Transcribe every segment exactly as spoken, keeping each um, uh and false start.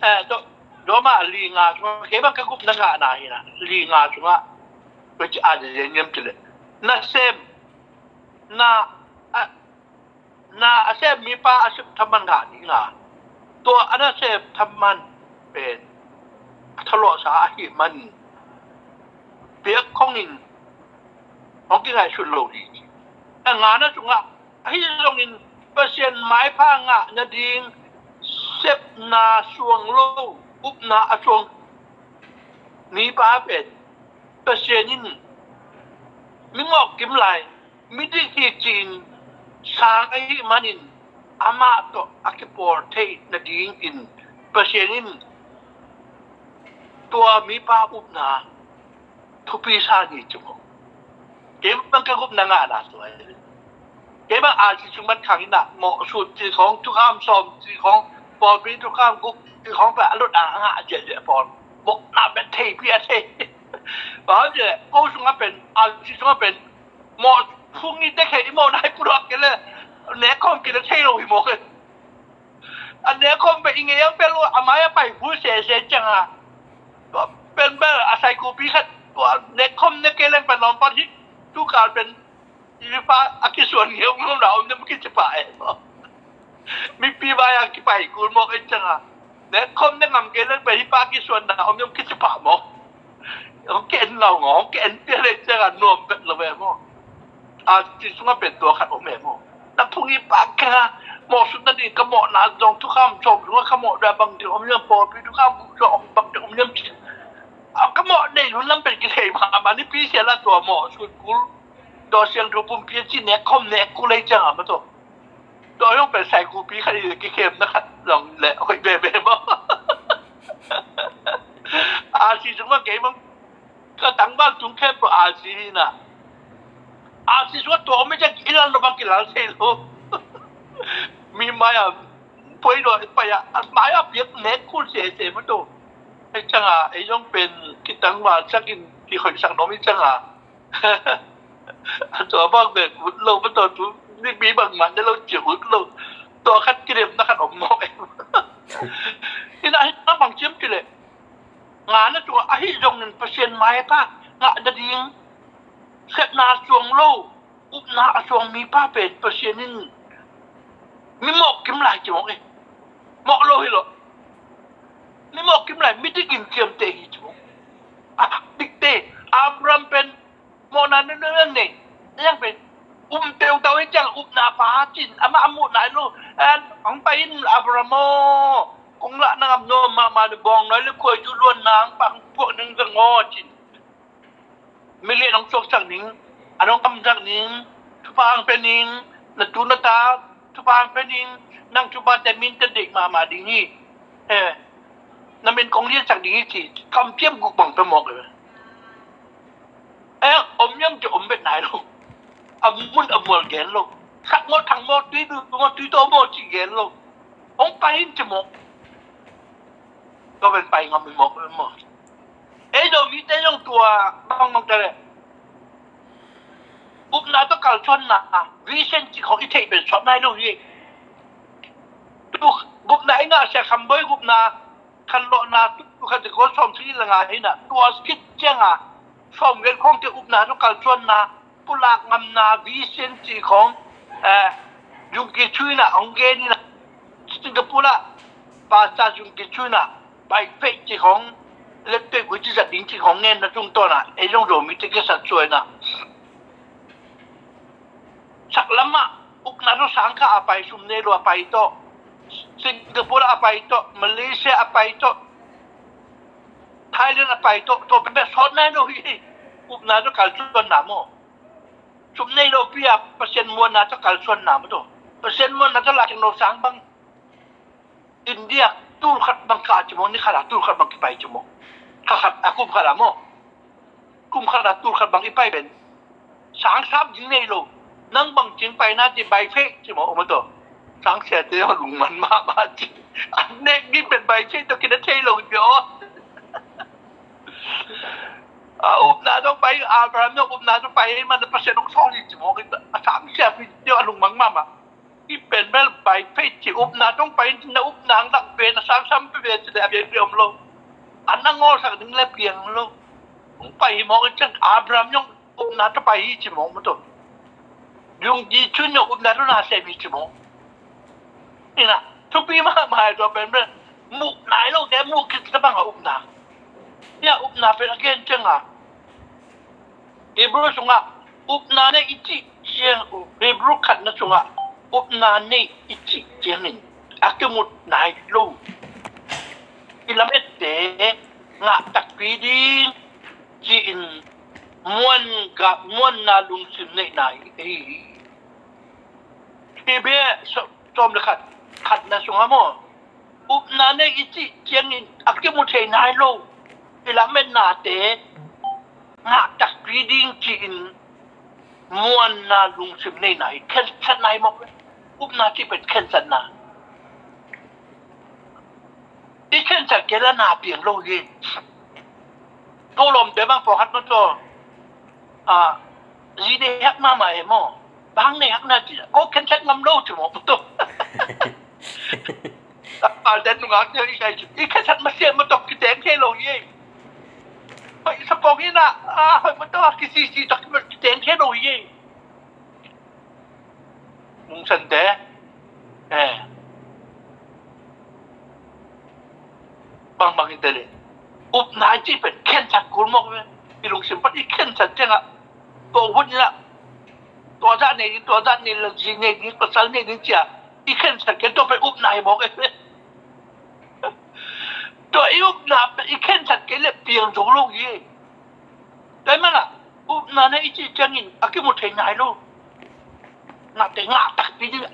Eh, do, do ma li nga sungah, kei bang ka gupna ngahna hi na, li nga sungah, ko ci a de zen yam ci le. Na sem, na, a, na a sem mipa a sem thaman ngah ni nga. Tua a na sem thaman pen, a thalawhsa ahi man, biak khongin, hong kingaihsut lo ding. A ngana sungah, ahi zongin Pasian maipha ngah nading sepna suang lo, upna a suang mipa pen Pasian in mi mawk kim lai, midik hi ci-in sang ahi manin amah tawh a kipawl theih nadingin Pasian in tua mipa upna thupi sa ni ci maw. Kei bang ka gupna ngahna tua hi. Kei bang a ci sung bat khang ina mawh sut ci khong, thukham sawm ci khong, pawlpi thukham guk ci khong pa a lut a ngah a ciah ciah pawl. Mawhna pen thei pi a thei. Ba hau ciah ko sungah pen, a ci sungah pen mawh phung i tek hei i mawh nai pulak ke le. Nek khawm ke le thei lo hi mawh ke. A nek khawm pen i ngei ang pen lo a mai a pai hu sese ciang a. Tua pen bel a sai kupi khat tua nek khawm nek ke leng pen lawm pan hi. Tu kal pen i pa a kisuan ngeu ngeu na om nem kici pa e. Mipi vai a kipai kul mawk e ciang a. Nek khawm nek ngam ke leng pen i pa a kisuan na om nem kici pa mawk. Hong ke en ngau ngau, hong ke en pia le ciang a nuam pet lo ve maw. A ci sungah pen tua khat om e maw. Na phung i pa keng a, mawh sut nading ka mawhna zong thukham sawm sungah ka mawh da bang ding om yam, pawlpi thukham guk sawm bang ding om yam ci. A ka mawh deih hun lam pen kithei mahmah ni pi sia la tua mawh sut kul. Tua siangtho pumpi a ci nek khawm nek kul ei ciang a ma tua. Tua zong pen sai kupi khat i kikhemna khat zong le hoih veve maw. A ci sungah kei bang ka tangval tung khem peuh a ci hi na. A ci sungah tua om i ciang i lal lo bang kilal thei lo. Mi mai a puai lo pai a, a mai a piak nek kul sese ma tua. Ei ciang a ei zong pen kitangval sak in kihoih sak nuam i ciang a. A tua bang bek ut lo, ma tua tu ni bi bang man de lo ci ut lo. Tua khat kidemna khat om mawk em. Ina hi na bang ciam ci le. Ngana tua ahi zongin Pasian maipha ngah nading sepna suang lo, upna a suang mipa pen Pasian in mi mawk kim lai ci mawk e. Mawk lo hi lo. Mi mawk kim lai, mi dikin ciamteh hi ci mawk. A dikte, Abraham pen mawhna nunung nei. Yang pen um teutau hi ciang upna pa cin amah a muh nai lo. An hong pai in Abraham aw, kong lah na ngam nuam mahmah ni bawng noi le khuai cu luan nang pang puak ning ka ngaw cin. Milian hong suaksak ning, an hong kamsak ning, thupha hong pia ning, na tu na ta thupha hong pia ning, nang thupha te min te deih mahmah ding hi. Eh, na min kong liansak ding hi ci, kamciam guk bang pia mawk hi. Eh, om yang ci om bet nai lo. A mun a mual gen lo. Sak maw thang maw tui du maw tui taw maw ci gen lo. Hong pai in ci mawk. Ka ven pai ngam i mawk maw. Ei Zomite zong tua bangbang ta le. Upna tawh kalsuanna vision ci khawng i theih pen sawt nai lo hi. Tu gupna i ngah sia khamboi gupna khanlawhna tu khat zikua sawm sigi la nga hi na. Tua skit cianga sawm gen khawngte upna tawh kalsuanna pulak ngamna vision ci khawng, eh, Yung Ki Chui na hong gen hi na. Singapore ah Pastor Yung Ki Chui na by faith ci khawng, lepteh gui ci zat ding ci khawng ngen na tungtawn ah ei zong Zomite kisat suai na. Saklam ah upna tawh sangkha a pai, sum nei lo a pai tawh, Singapore ah a pai tawh, Malaysia a pai tawh, Thailand a pai tawh, tawh pia sawt nai lo hi. Upna tawh kalsuanna maw. Sum nei lo pi a Pasian muanna tawh kalsuanna maw tawh. Pasian muanna tawh lakin lo sang bang. India tul khat bang ka ci maw, ni khat a tul khat bang kipai ci maw. Kha khat a kum khat a maw. Kum khat a tul khat bang i pai pen sang sap ding nei lo. Nang bang cing pai na ci by faith ci maw, om a tawh. Sang sia te a lungman mahmah ci. An nek ding pen by faith tawh kina thei lo ci aw. A upna tawh pai, Abraham tawh upna tawh pai man a Pasian hong sawl hi ci maw. A sang sia pi tawh a lungmang mahmah. I pen bel pai phei ci, upna tawh pai, na upna ang dak ve, na sang sam pe ve ci le a piang piang om lo. An na ngawlsak ding le piang lo. Hong pai hi mawk i ciang Abraham zong upna tawh pai hi ci mawk maw tawh. Yung di cun zong upna tawh na sem hi ci mawk. Ina, thupi mahmah hi tua pen bel. Muh nai lo te muh khit tabang a upna. Ina upna pen a gen ciang a Hebrew sungah upna nei i cih ciang, Hebrew khatna sungah upna nei i cih ciangin a kimu nai lo i lamette ngah takpi ding ci-in muan ga, muanna lungsim neihna hi. Hi bia sawm le khat, khatna sungah maw, upna nei i cih ciangin a kimu thei nai lo i lametnate ngah takpi ding ci-in muanna lungsim neihna hi. Khensatna hi mawk. Upna cih pen khensatna. I khensat kei la na piang lo hi. Ko lawmte bang pawlkhat maw tawh, a, zi nei hak mahmah e maw, bang nei hak na ci, ko khensat ngam lo ci mawk maw tawh. Kapal den nungak ne i kai ci, i khensat masiah maw tawh kiteng thei lo hi. Hoi sapong hi na, a, hoi maw tawh kisisi tawh kiteng thei lo hi. Nungsante, eh, bangbang in tele. Upna i cih pen khensat kul mawk ve. I lungsim pan i khensat ciangah, tua hun inah, tua zah nei ding, tua zah nei, zi nei ding, pasal nei ding cia i khensat kei tua pen upna hi mawk ve. Tua i upna pen i khensat kei le piang zo lo hi. Tua hi manah upna na i cih ciangin a kimu thei nai lo. Ngahte ngah takpi ding.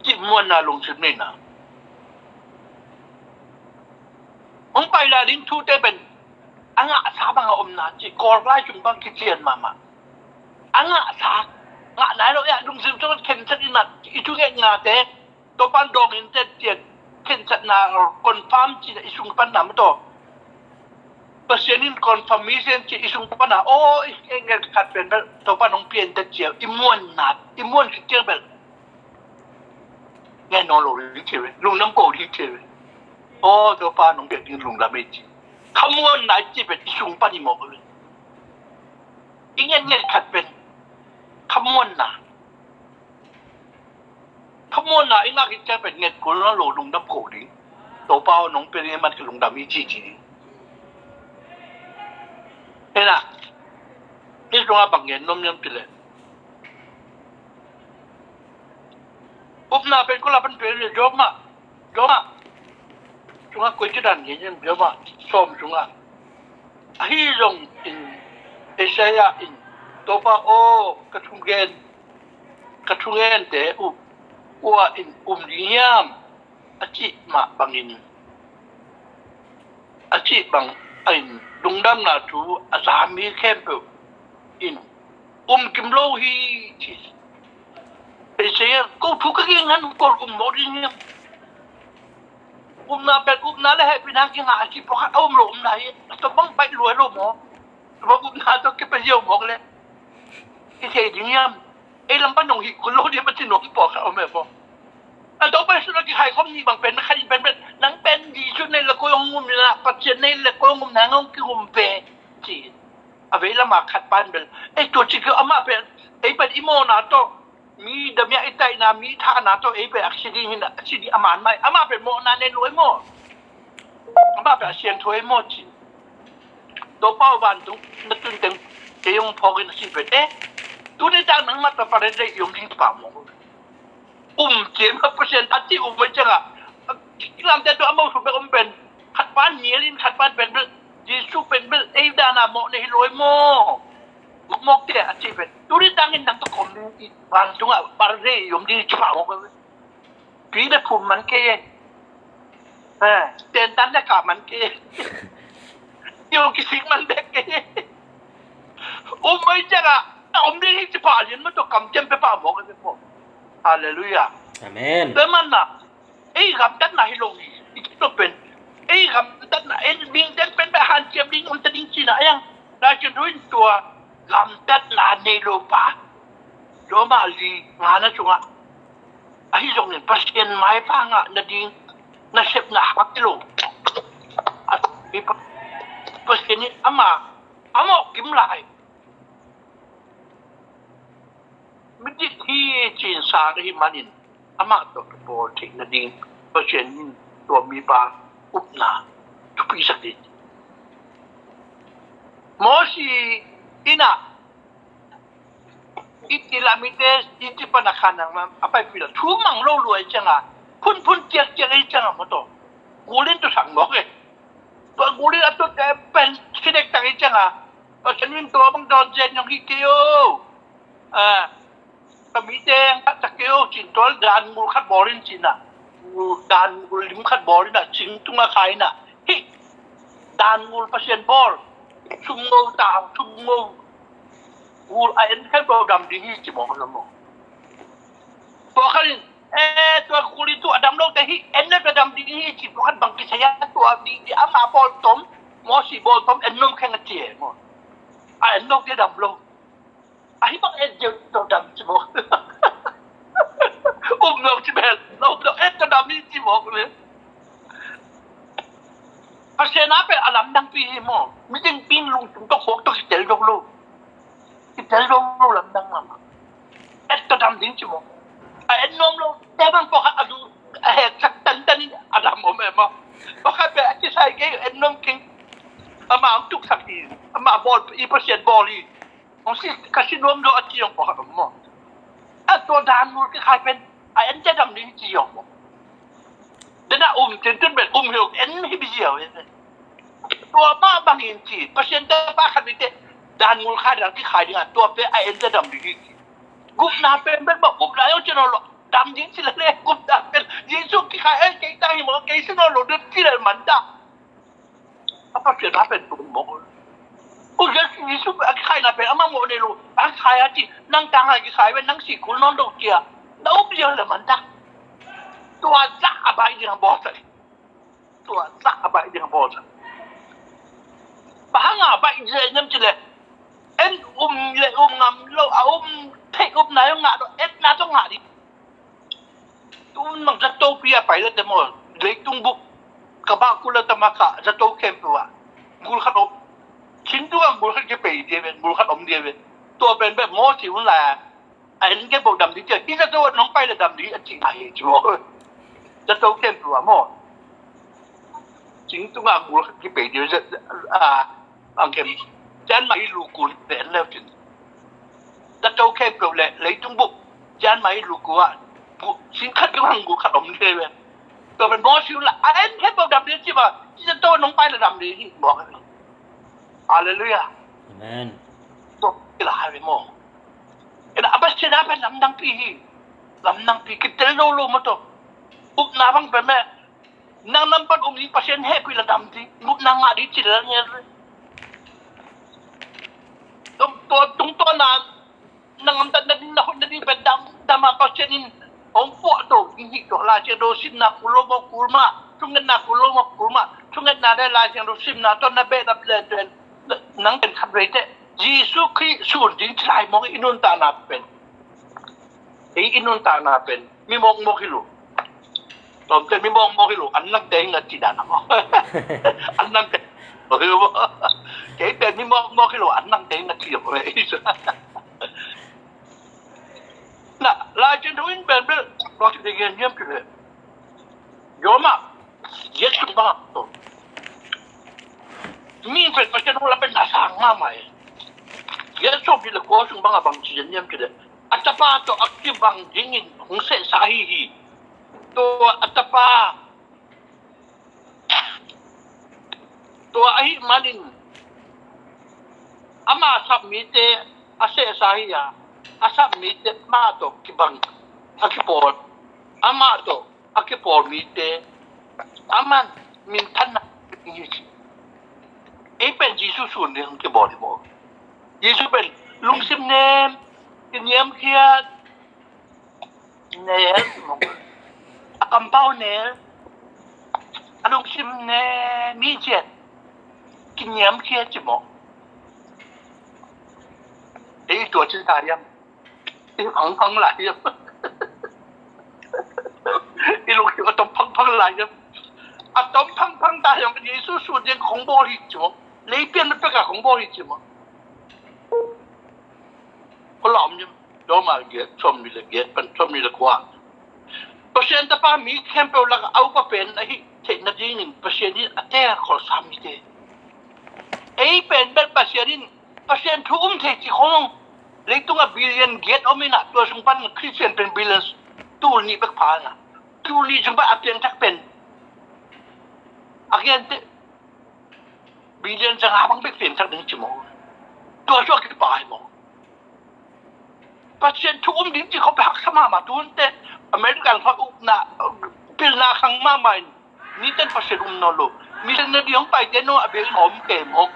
Cih muanna lungsim neihna. Hong pai lai ding thute pen a ngahsa bang a omna ci, Kawl lai sung bang kician mahmah. A ngahsa, ngah nai lo, ya, lungsim sung khensat inah i thu ngen ngate Topan dawng in tet tian khensatna confirm cih i sung pan na maw tawh. Pasian in confirmation cih i sung pan na, aw, i ngen khat pen bel Topan hong pian tet cia i muan na, i muan khit ciang bel ngen nawn lo ding ci ve, lungdam ko ding ci ve. Aw, Topan hong pian ding lungdam i ci. Khamuanna i ci pen i sung pan i mawk ve. I ngen ngen khat pen khamuanna. Khamuanna i ngak i ciang pen nget kul lo, lungdam ko ding. Topa aw nong pian i man ka lungdam i ci ci ding. Hena, i sungah bang ngen nuam niam ti le. Upna pen kua la pan pian le Job mah. Job mah. Sungah koi ci dan ngen niam Job mah. Sawm sungah. Ahi zongin Isaiah in Topa aw ka thungen, ka thungente uh kua in um ding hiam a cih mah bangin, a cih bang a in lungdamna thu a za mi khempeuh in um kim lo hi ci. Isaiah, ko thu ka ging han kol um mawk ding hiam? Upna pen upna le hehpihna kingah a ci pawlkhat a um lo, upna hi a tawh bang baih luai lo maw? Tua bang upna tawh kipaziau mawk le i thei ding hiam? Ei lam pan nong hih kul lo ding a ci nuam pawlkhat a um e maw? A tawh pai sut a kikhai khawm nih bang pen khat in pen pen nang pen Jesu nei le koi hong um na, Pasian nei le koi hong um na, hong kingum ve ci. A vei lama khat pan bel ei tua ci keu amah pen ei pen i mawhna tawh mi damiah i taihna, mi thahna tawh ei pen a si ding hin a si ding a man mai. Amah pen mawhna nei luai maw? Amah pen a siangtho ei maw ci. Topa aw vantung na tun teng ei hong phawk in a si pen e. Tuni tak nangmah tawh paradise i om ding pah maw? Um ciam a Pasian a ci um mai ciangah kilamte tawh a mawh suk bek om pen khat pan nial in khat pan pen bel Jesu pen bel ei dana mawh na hi luai maw? Mawk te a ci pen tuni tangin nang tawh kawm ding i vantungah paradise i om ding i ci pah mawk. Tui le phum man kei e. Tentan le kah man kei e. Yo kisik man bek kei e. Um mai ciangah a om ding hi ci pah lian maw tawh kamciam pe pah mawk e maw? Halleluiah. Amen. Pe man na ei gamtatna hi lo hi. I ci tawh pen ei gamtatna ei ding deng pen bek hanciam ding om ta ding cina a yang. Lai cun ruin tua gamtatna nei lo pa, Roma li ngana sungah, ahi zongin Pasian maipha ngah nading nasepna hak hi lo. A, Pasian in ama, a mawh kim lai. Midik hi cin sang ahi manin amah tawh kipawl theih nading Pasian in tua mipa upna thupisak hi. Mosi in ah, i ti la mite i ti pan a khan ang a paipih la thu mang lo lua i cianga, phunphun kiakkiak i cianga maw taw. Gul in tu sang mawk e. Tua gul in a tute pen sinek tak i cianga, Pasian in tua bang dawn zen yong hi kei o. A, ka mite ang khat tak kei o cin tua dan gul khat bawl in cin ah. Gul, dan gul lim khat bawl in ah, cing tunga khai in ah. Hi, dan gul Pasian bawl. Sumngo ta, sumngo. Gul a en khat bawl dam ding hi ci mawk lo maw. Tua khat in, e, tua gul in tu a dam lo te hi, en le tua dam ding hi ci tua khat bang kisai a tua di, di ama bawl tom, Mosi bawl tom, en nom kheng a ci e maw. A en lo te dam lo. Ahi bang et deuh tawh dam ci mawk. Um lo ci bel, lo tawh et tawh dam hi ci mawk le. Pasian a pen a lamdangpi hi maw. Miding pin lungtum tawh khuak tawh kitel dong lo. Kitel dong lo lamdang mama. Et tawh dam ding ci mawk. A et nuam lo te bang pawh khat a du a heksak tantan in a dam om e maw. Pawh khat pen a kisai kei et nuam keng. Ama ang tuksak hi. Ama bawl i Pasian bawl hi. Hong si, ka si nuam lo a ci hong pawh khat om maw. A tua dan gul kikhai pen a en te dam ding ci hong maw. Dena um tintun pen um hi hong en hi bi ziau hi. Tua mah bangin ci Pasian te pa khat mite dan gul khai dan kikhai ding a tua pen a en te dam ding hi ci. Gupna pen pen maw gupna hong ci nawn lo dam ding ci lele gupna pen Jesu kikhai en kei tang hi maw kei si nawn lo ding ci lele man ta. A Pasian a pen tung mawk. U Jesu, Jesu a kikhaina pen amah mawh nei lo. A kikhai a ci, nang tang a kikhai pen nang si kul nawn lo cia. Na up ziau le man ta. Tua zah a baih ding a bawlsak. Tua zah a baih ding a bawlsak. Bang hang a baih ding a niam ci le. En um le um ngam lo, a um theih upna zong ngah lo, etna zong ngah ding. Tun mang zato pi a pai la te maw, leitung bup ka bah kul la tama ka zato khempeuh ah gul khat om. Chin tu ah gul khat kipei dia ve, gul khat om dia ve. Tua pen bek Mosi hun lai a, a en kei bok dam ding cia, hi zato nong pai la dam ding a cing a hi ci maw. Zato khempeuh ah maw. Cing tu ah gul khat kipei dia ve, a, Ang kem, cian mah i lu kul pen leu cin. Zato khempeuh le, leitung bup, cian mah i lu kul ah, bu, sin khat keu hang gul khat om thei ve. Tua pen Mosi la, a en khempeuh dam ding ci mah, ci zato nong pai la dam ding hi, mawk hi. Halleluiah. Amen. Tua hi la hai ve maw. Ena, a Pasian a pen lamdangpi hi. Lamdangpi, kitel lo lo maw tua. Upna bang pen meh. Nang nampat um ding Pasian hehpih la dam ding, gupna ngah ding ci le la ngel. Tua, tua, tungtawn a, nang gamtatna ding, na hoihna ding pen dam, dam a Pasian in hong puah to ding hi tua, Lai Siangtho simna kul lo maw kul mah, thungetna kul lo maw kul mah, thungetna le Lai Siangtho simna tawh na behlap le tua, nang pen khat vei teh, Jesu Khrih sun ding ci lai mawk i nuntakna pen. Ei i nuntakna pen mi mawkmawk hi lo. Tawmte mi mawkmawk hi lo, an langte hi ngat ci dan a maw. An langte hi lo. Kei pen mi mawkmawk hi lo, an langte hi ngat ci lo. Na, Lai Siangtho in pen bel, tua ci te gen hiam ci le. Yoma, Jesu bang a to. Mi pen Pasian hong lam pen na sang mahmah e. Jesu pi le ko sung bang a bang ci gen hiam ci le. A tapa tawh a kibang dingin hong sehsa ahi hi. Tua a tapa, tua ahih manin ama sap mite a sehsa hi a, a sap mite amah tawh kibang a kipawl, amah tawh a kipawl mite, aman minthanna hi ci. Ei pen Jesu sun ding kibawl hi maw. Jesu pen lungsim nem, kiniamkhiat, nel, a kampau nel, a lungsim nem, mi ciat, kiniamkhiat ci maw. Ei tua cin ta hiam? I phangphang lai hiam? I lungsim a tom phangphang lai hiam? A tom phangphang ta hiam? Jesu sut ding kong bawl hi ci maw? Lei pian na pek a kong bawl hi ci maw? Ko la om hiam? Roma giat, sawmnih le giat pan sawmnih le kua. Pasian tapa mi khempeuh lakah a upa pen ahi theih nadingin Pasian in a teel kholsa mite. Ei pen bel Pasian in, Pasian thu um thei ci khong. Leitungah billion giat om inah, tua sung pan Christian pen billion tul nih bek pha inah. Tul nih sung pan a piangthak pen a gente billion zanga bang bek piangthak ding ci maw? Tua suak kipai maw? Pasian thu um ding ci khong pen haksa mahmah. Tunte American khong upna, pilna khang mahmah in, niten Pasian um nawn lo. Missionary hong paite nong a biakin hawm kei maw?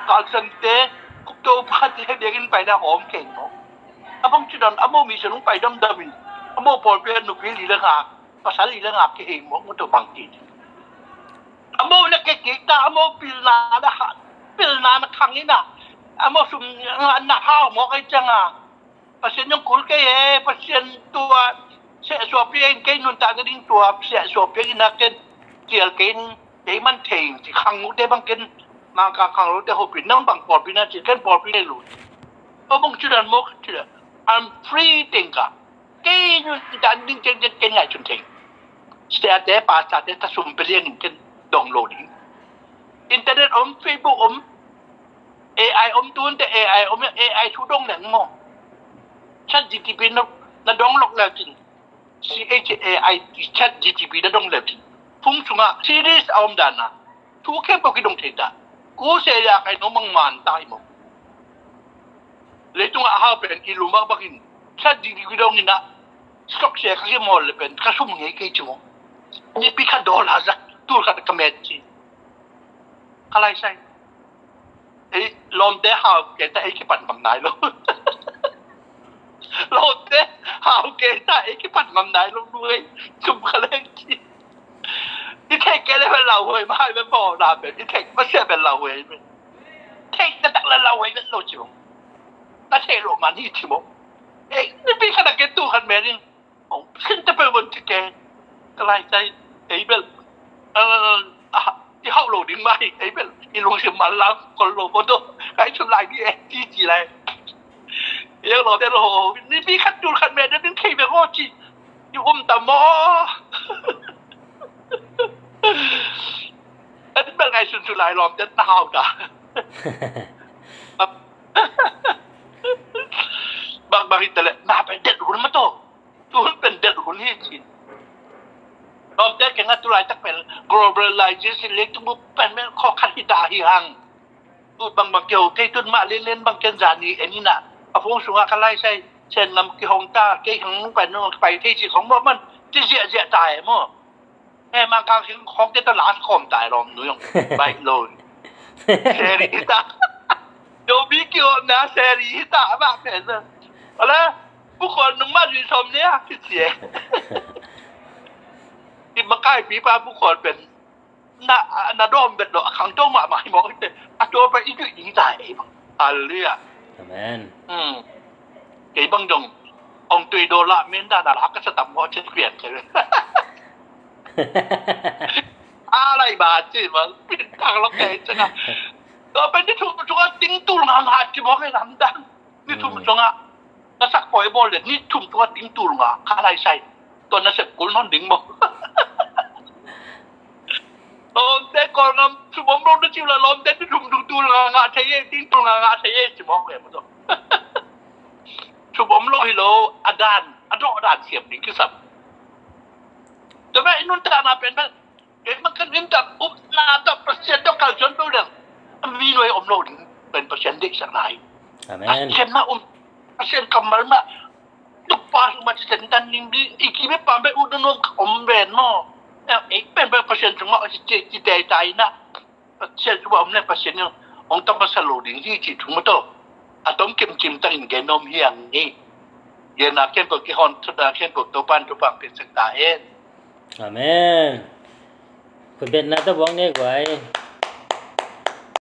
Kalsante, kukto pate biakin paina hawm kei maw? A bang ci dan a maw mission hong pai damdam in, a maw pawlpi a nupi li le ngak, pasal li le ngak kihei maw? Maw tua bang ci. A maw na kekek ta, a maw pilna na ha, pilna na khang ina, a maw sum na hau maw kai cianga. Pasian zong kul kei e, Pasian tua sehsuapi in kei nuntakna ding tua sehsuapi in a ken kial kei in, kei man thei in ci khang ute bang ken, Mangkang khang ute hopin nang bang pawlpi na ci ken pawlpi nei lo. Ko bang ci dan maw ci dan. I'm free tengka. Kei nuntak ding ciangciang ken ngaihsun thei. Siate pastate thasum pia liangin ken dong lo ding. Internet om, Facebook om, A I om, tunte A I om, A I thu dong leng maw? Chat G T P na, na dong lok leucin. C H A I T, Chat G T P na dong leucin. Phung sungah series a om dana thu khempeuh kidong thei ta. Ko se ya kai no mang man ta hi maw? Leitungah a hau pen i lum a bakin Chat G T P dong ina, stock share ka kimawl le pen ka sum ngei kei ci maw? Nipi khat dollar zak, tul khat ka met ci. Ka lai sai. Ei, lawmte hau kei ta ei kipan ngam nai lo. Lawmte hau kei ta ei kipan ngam nai lo nuai. Sum ka leng ci. I theih kei le pen lauhuai mah, i pen bawl na pen i theih masiah pen lauhuai pen. Theih taktak le lauhuai pen lo ci maw? Na theih loh man hi ci maw? Ei, nipi khat a ke tul khat met in. Ong, sin te pe bon ti ke. Ka lai sai, ei bel. Eh, ah, i hau lo ding mai, ei bel. I lungsim man lam kol lo bo do. Kai chun lai di e, ti ti lai. Yang lo de lo, nipi khat tul khat met de ding thei be ho ci. I um ta maw? Ei bel ngaihsun chun lai lawm den na hau ta. Bang bang hi ta le, na pe det hun ma to. Tun pen del hun hi ci. Lawmte kei nga tu laitak pen globalization le tu mu pen men kho khat hi ta hi hang. Tu bang bang keu kei tun mah len len bang ken zani en ina. A phung sunga ka lai sai sen ngam kihong ta kei hang pai no pai thei ci khong mo man ti zia zia ta e mo. He Mangkang khing khong te ta las khom ta e lawm nu yong. Bai lo. Seri hi ta. Yo bi kio na seri hi ta ba pen na. Ala. Bukhon nung ma zui som ne a kici e. Ti makai pi pa bukhon pen na, na dom bet lo a khang to ma ma hi mo te. A to pa i zui ding ta e bang. Hallelujah. Amen. Hmm. Kei bang dong ong tui do la men da na la ka sa tam mo chen pian ke. A lai ba ci bang pin tang lo kei chen a. To pen ni thum thum a ting tul nga nga ci mo kei lam dang. Ni thum thum a. Na sak poi bol le ni thum thum a ting tul nga ka lai sai. To na sep kul non ding mo. Lawmte kol ngam sum om lo na ci la lawmte ni thum thum tul nga nga thei e ting tul nga nga thei e ci mo kei mo to. Sum om lo hi lo a dan a dawh dan siam ding kisam. Tama i nuntakna pen pen kei man kan in tak upna tak Pasian tawh kalsuan peuh dang. A mi nuai om lo ding pen Pasian deihsak lai. Amen. Pasian mah um, Pasian kammal mah. Tukpa sung mah ci ten tan ning ding i kimi pam pen ut nuam ka om ven maw? Ei pen pen Pasian sung mah ci ci tei tai na. Pasian cu a om le Pasian in hong tam masa lo ding hi ci thum a to. A tom kimkim takin gen om hi ang hi. Gen a khempeuh kihon thut a khempeuh Topan Topan piansak ta hen. Amen. Khutbetna tabuang ne guai.